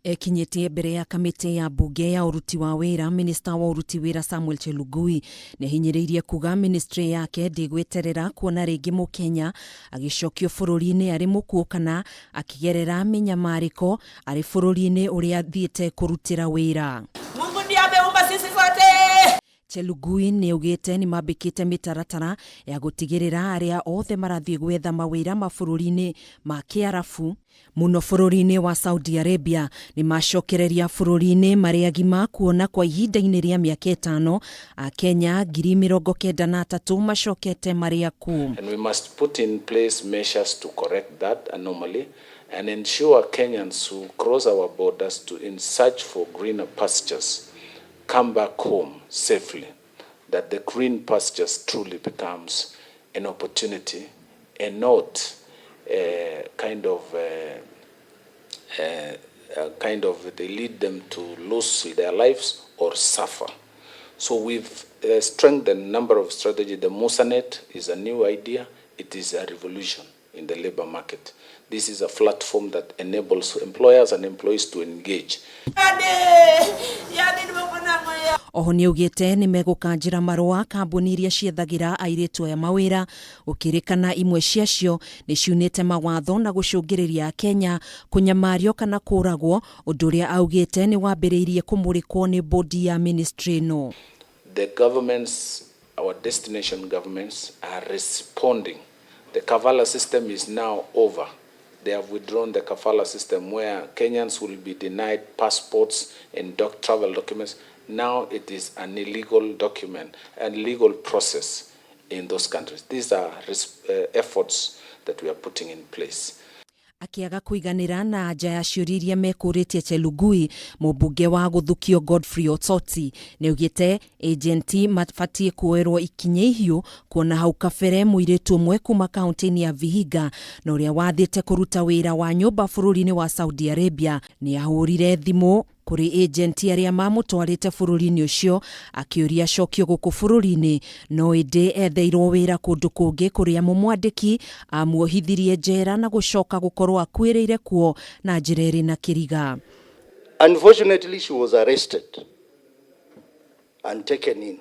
Ekinyĩtie mbere ya kamĩtĩ ya mbunge ya ũruti wa wĩra, minista wa ũruti wĩra Samuel Chelugui nĩahinyĩrĩirie kuga ministry yake ndĩgweterera kuona rĩngĩ mũkenya agĩcokio bũrũri-inĩ arĩ mũkuũ kana akĩgerera mĩnyamarĩko arĩ bũrũri-inĩ ũrĩa athiĩte kũrutĩra wĩra. Mungu ndiye ameumba sisi sote. Chelugui nĩaugĩte nĩmambĩkĩte mĩtaratara ya gũtigĩrĩra arĩa othe marathiĩ gwetha mawĩra mabũrũri-inĩ ma kĩarabu, mũno bũrũri-inĩ wa Saudi Arabia, nĩmacokereria bũrũri-inĩ marĩ agima kuona kwa ihinda-inĩ rĩa mĩaka ĩtano Akenya 93,000 macokete marĩ akuũ. And we must put in place measures to correct that anomaly and ensure Kenyans who cross our borders to in search for greener pastures come back home safely, that the green pastures truly becomes an opportunity and not a kind of a, a, a kind of they lead them to lose their lives or suffer. So we've strengthened a number of strategies. The Musanet is a new idea. It is a revolution in the labor market. This is a platform that enables employers and employees to engage. Oho nĩaugĩte nĩmegũkanjĩra marũa kambuni iria ciethagĩra airĩtu aya mawĩra, gũkĩrĩkana imwe ciacio nĩciunĩte mawatho na gũcũngĩrĩria Akenya kũnyamario kana kũragwo, ũndũ ũrĩa augĩte nĩwambĩrĩirie kũmũrĩkwo nĩ bodi ya ministry ĩno. The governments, our destination governments are responding. The Kafala system is now over. They have withdrawn the Kafala system where Kenyans will be denied passports and travel documents. Now it is an illegal document and legal process in those countries. These are efforts that we are putting in place. Akĩaga kũiganĩra na anja ya ciũria iria mekũrĩtie Chelugui, mũmbunge wa gũthukio Godfrey Osotsi nĩaugĩte ĩjenti mabatiĩ kuoerwo ikinya ihiũ, kuona hau kabere mũirĩtu ũmwe kuma kaunti-inĩ ya Vihiga na ũrĩa wathĩte kũruta wĩra wa nyũmba bũrũri-inĩ wa Saudi Arabia nĩahũrire thimũ kũrĩ ĩjenti arĩa mamũtwarĩte bũrũri-inĩ ũcio akĩũria acokio gũkũ bũrũri-inĩ, no ĩndĩ etheirwo wĩra kũndũ kũngĩ kũrĩa mũmwandĩki amuohithirie njera na gũcoka gũkorwo akuĩrĩire kuo na njĩra ĩrĩ na kĩriga. Unfortunately, she was arrested and taken in.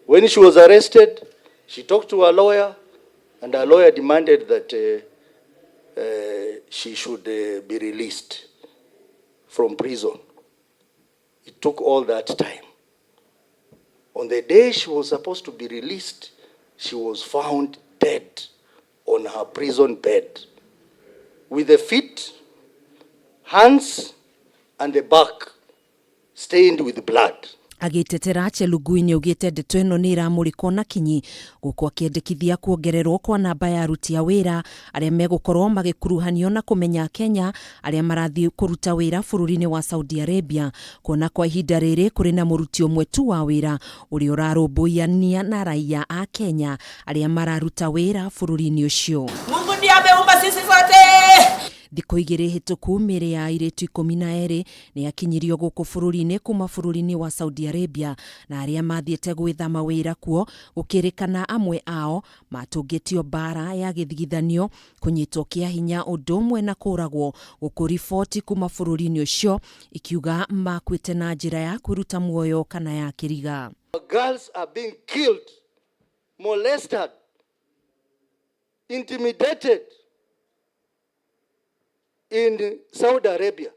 When she was arrested, she talked to her lawyer, and her lawyer demanded that she should be released from prison. It took all that time. On the day she was supposed to be released, she was found dead on her prison bed with the feet, hands, and the back stained with blood. Agĩtetera, Chelugui nĩaugĩte ndeto ĩno nĩ ĩramũrĩkwo na kinyi, gũkũ akĩendekithia kuongererwo kwa namba ya aruti a wĩra arĩa megũkorwo magĩkuruhanio na kũmenya Kenya arĩa marathiĩ kũruta wĩra bũrũri-inĩ wa Saudi Arabia, kuona kwa ihinda rĩrĩ kũrĩ na mũruti ũmwe tu wa wĩra ũrĩa ũrarũmbũyania na raia a Kenya arĩa mararuta wĩra bũrũri-inĩ ũcio. Mungu ndiye ameumba sisi sote. Thikũ 2 hĩtũku, mĩĩrĩ ya airĩtu 12 nĩ yakinyirio gũkũ bũrũri-inĩ kuma bũrũri-inĩ wa Saudi Arabia, na arĩa mathiĩte gwetha mawĩra kuo, gũkĩrĩkana amwe ao matũngĩtio mbara ya gĩthigithanio, kũnyitwo kĩa hinya, ũndũ ũmwe na kũragwo, gũkũ riboti kuma bũrũri-inĩ ũcio ikiuga makuĩte na njĩra ya kwĩruta muoyo kana ya kĩriga. Girls are being killed, molested, intimidated in Saudi Arabia.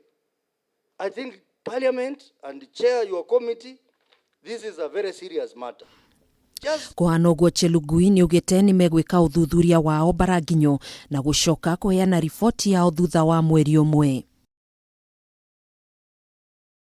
I think Parliament and the chair, your committee, this is a very serious matter. Just Kũhana ũguo, Chelugui nĩaugĩte nĩ megwĩka ũthuthuria wao mbaranginyo na gũcoka kũheana riboti yao thutha wa mweri ũmwe.